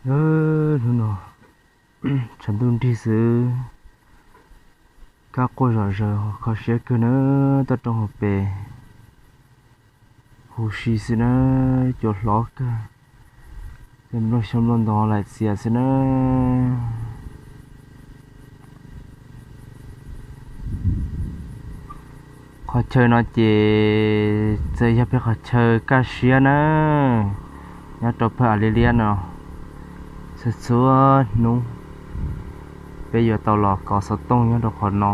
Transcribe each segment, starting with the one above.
Hnub no tshav ntuj nrig xwb, kab quaj zom zaws, kho siab kawg na. Toj roob hauv pes huv si xwb na, cua hlob kawg, tej nplooj xyoob nplooj ntoo laim txias xwb na. Qhov chaw no ces txawm yog peb qhov chaw kaj siab na, nyob rau pawg A Lia Liab no, txhua txhua hnub peb yuav tau los kov xov tooj nyob rau qhov no.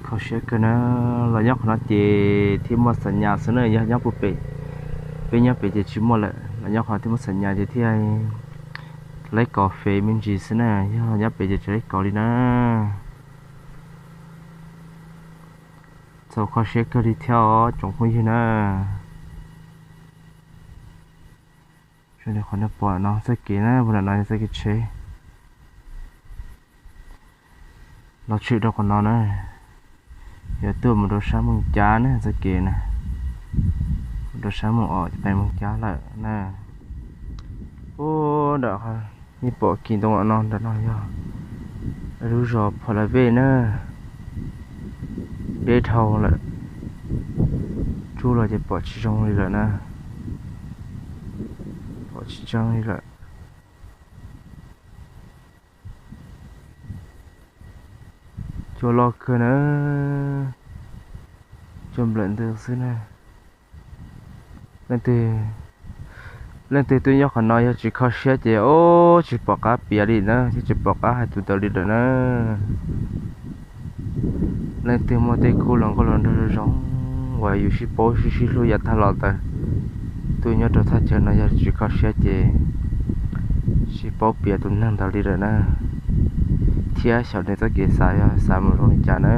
Kho siab kawg na, los nyob qhov no ces thiaj muaj xam nyas xwb na, yog nyob puag pem, peb nyob pem ces tsis muaj lawm, los nyob qhov no thiaj muaj xam nyas ces thiaj laib kov fem me ntsis xwb na, yog nyob pem ces tsis laib kov li na. Txaus kho siab kawg li thiab os tsoom phooj ywg na. Zoo li qhov nej pom no txoj kev na, puag nram no yog txoj kev tsheb los tshwm rau qhov no na, yuav tuaj mus rau sab Moos Cab na, txoj kev na, mus rau sab Moos Os, pem Moos Cab lawm na. Ub, nram nej pom kis ntoo no, nram no yog lub zos Phom Las Vej na, deb dhau lawm, tsuj los ces pom tsis zoo li lawm na, pom tsis tseeb li lawm. Cua loj kawg na, cua nplawm ntws xwb na. Leej twg, leej twg twb nyob qhov no yog tsis kho siab ces ub tsis pom qab piav li na, thiab tsis pom qab hais tus ntawd li lawm na. Leej twg muaj tej khub hluas nkauj hluas nraug zoo zoo uas yus sib paub sib sib hlub yav tag los ntawd, twb nyob rau thaj chaw no yog tsis kho siab ces tsis paub piav tus neeg ntawd li lawm na, thiab xyov nws txoj kev xav yog xav mus zoo li cas na.